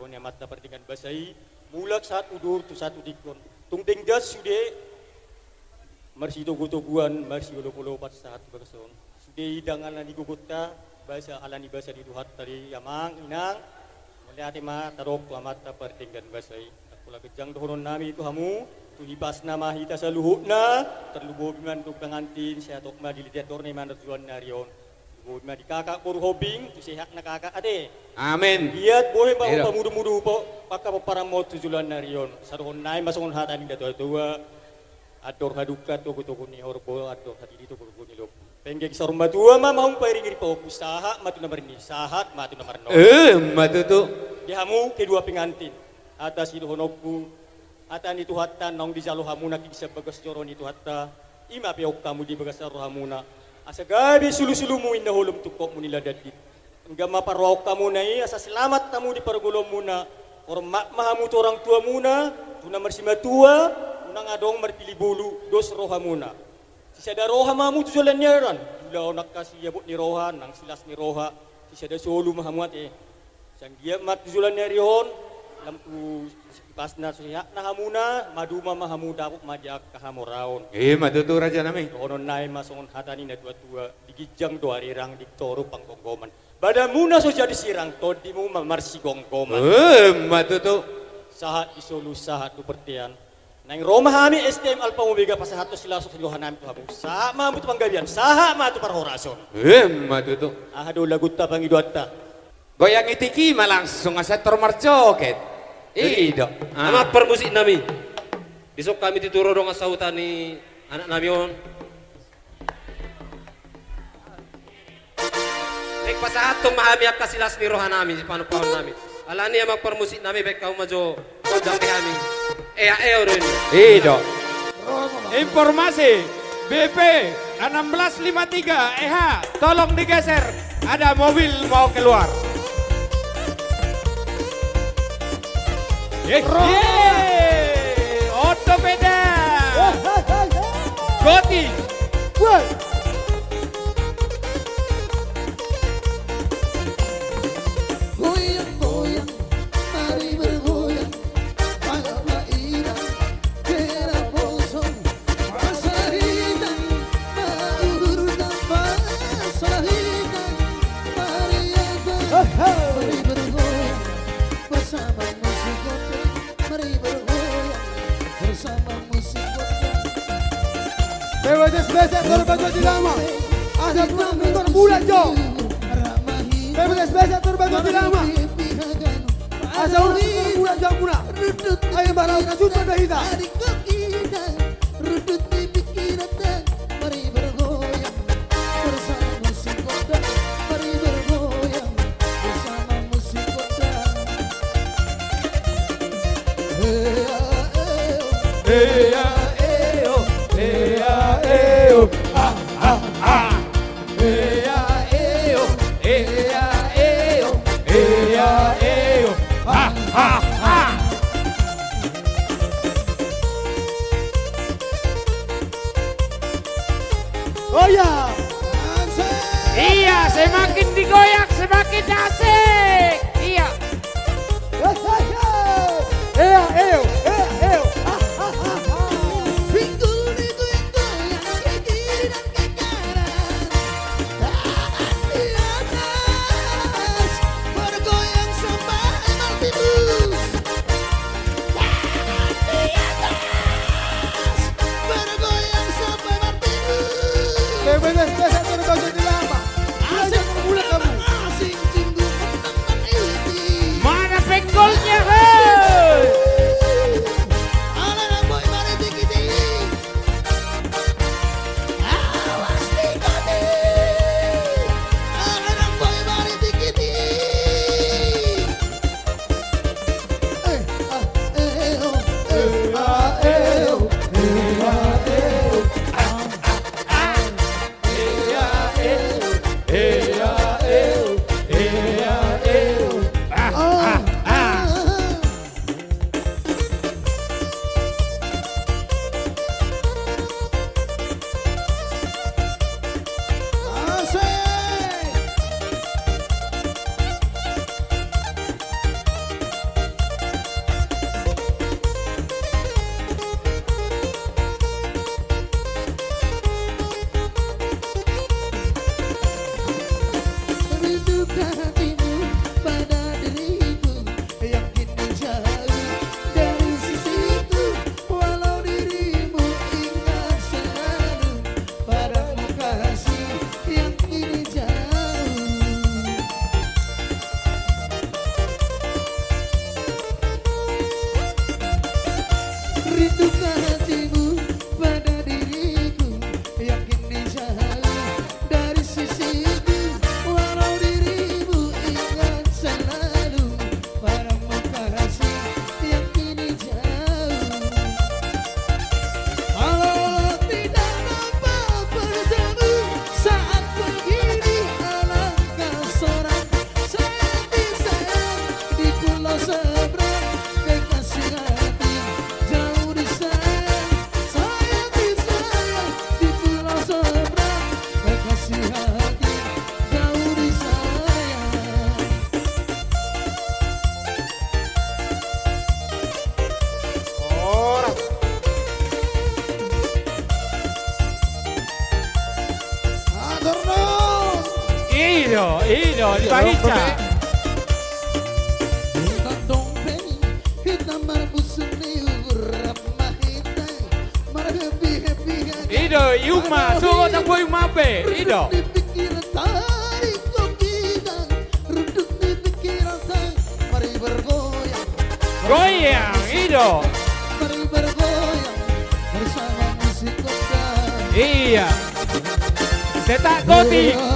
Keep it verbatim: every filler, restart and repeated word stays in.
Ni amanta pardenggan basa i, mulak sahat udur tu sahat utingkon. Tung denggan sude, marsitogutoguan, marsiolopolopan sahat tu bagas on. Sude i dang ala ni gogonta, basa ala ni basa ni Tuhanta do i, amang, inang. Mauliate ma tadok tu amanta pardenggan basa i. Ndang pola ganjang dohononnami tu hamu, tu hipasna ma hita saluhutna, tarlumobi ma antong pangantin, sehat ma di litean torna i ma na tu joloan ni ari on. Boi ma di kakak boru Hombing, tu sehatna kakak ate. Amin. Giat bohe ma pamudu-mudu angka pomparanmon tu joloan ni ari on. Sai dohonon nami ma songon hata ni natuatua. Andor hadungka togutogu ni horbo, andor hatiti togutogu ni lombu. Penggeng saur matua ma hamu pairingi pahompu, sahat ma tu na marnini, sahat ma tu na marnono. Emma tutu. Di hamu kedua pengantin. Hata sidohononku, hata ni Tuhanta naung dijalo hamu nangkin sian bagas joro ni Tuhanta, i ma peop hamu di bagasan rohamuna. Asa gabe sulusulumu inna holom tungkotmu ni ladandit. Anggiat ma parrohahon hamuna i asa selamat hamu di pargoluanmuna. Hormat ma hamu tu orang tuamuna, tu na marsimatua, unang adong marpilih bulu, dos rohamuna. Sisada roha ma hamu tu joloan ni ari on. Ulaon angka siabot ni roha, nang silas ni roha, sisada solu ma hamu ate. Sai anggiat ma tu joloan ni ari on, lam tu hipasna sehatna hamuna, maduma ma hamu, dapot ma di angka hamoraon. Emma tutu raja nami. Dohonon nami ma songon hata ni natuatua, di ginjang do arirang, di toru panggomgoman. Badanmuna so jadi sirang, tondimu ma marsigomgoman. Emma tutu. Sahat di solu, sahat tu bontean. Naeng ro ma hami S T M Alpha Omega pasahathon silas ni roha nami tu hamu. Sahat ma hamu tu panggabean, sahat ma tu parhorason. Emma tutu. Aha do lagunta pangidoanta? Goyang i tiki ma langsung asa tor marjoget. Jadi, i do. Ah. Amang parmusik nami. Dison hami tu turu dongan sahuta ni anak nami on. Naeng pasahathon ma hami angka silas ni roha nami, sipanumpaon nami. Alani amang parmusik nami, baen hamu ma jo gondang di hami. Ea eo do i. I do. Informasi, B P enam belas lima tiga E H, tolong digeser. Ada mobil mau keluar. Ye, ye. Oto peda. Goti. Woi. Goyang, goyang, mari bergoyang. Pala ma inang, kera bosong, masa inang, maurut nang masa inang, mari apa, mari bergoyang bersama musik gondang, mari bergoyang bersama musik gondang. Bebas, bebas, turun baju di lama. Ada turun, turun bulan, Jo. Bebas, bebas, turun baju di lama. Asa urut bulan jamuna. Ayo, barang kacun pada hita. Rudut di pikiran, mari bergoyang bersama musik gondang, mari bergoyang bersama musik gondang. Hea, eo. Hea, eo, hea, eo. Ah, ah, ah. Ea, eo, ea, eo, ea, eo, ha, ha, ha. Oh, iya. Asik. Iya, semakin digoyang, semakin asik. Iya. Ea, eo, ea, eo. Ha, ha, ha, ha. Rindukan hatimu pada diriku, yang kini jauh dari sisiku. Walau dirimu ingat selalu padamu kasih yang kini jauh. Walau tidak nampak bertemu saat begini, alangkah sorang. Sayang di sayang di pulau seberang, kekasih hati jauh di sayang. Sayang di sayang di pulau seberang, kekasih hati jauh di sayang. Horas. Atur no. I do, i do, di Barica. Hita dompeng, hita marbusung ni urap mahita. Mar-happy-happy hati. I do, i uma, so, tak boi mape, i do. Runduk di pikiran tadi kau bilang, runduk di pikiran tadi, mari bergoyang. Goyang, i do. Mari bergoyang bersama musik kondang. Iya. Setak goti.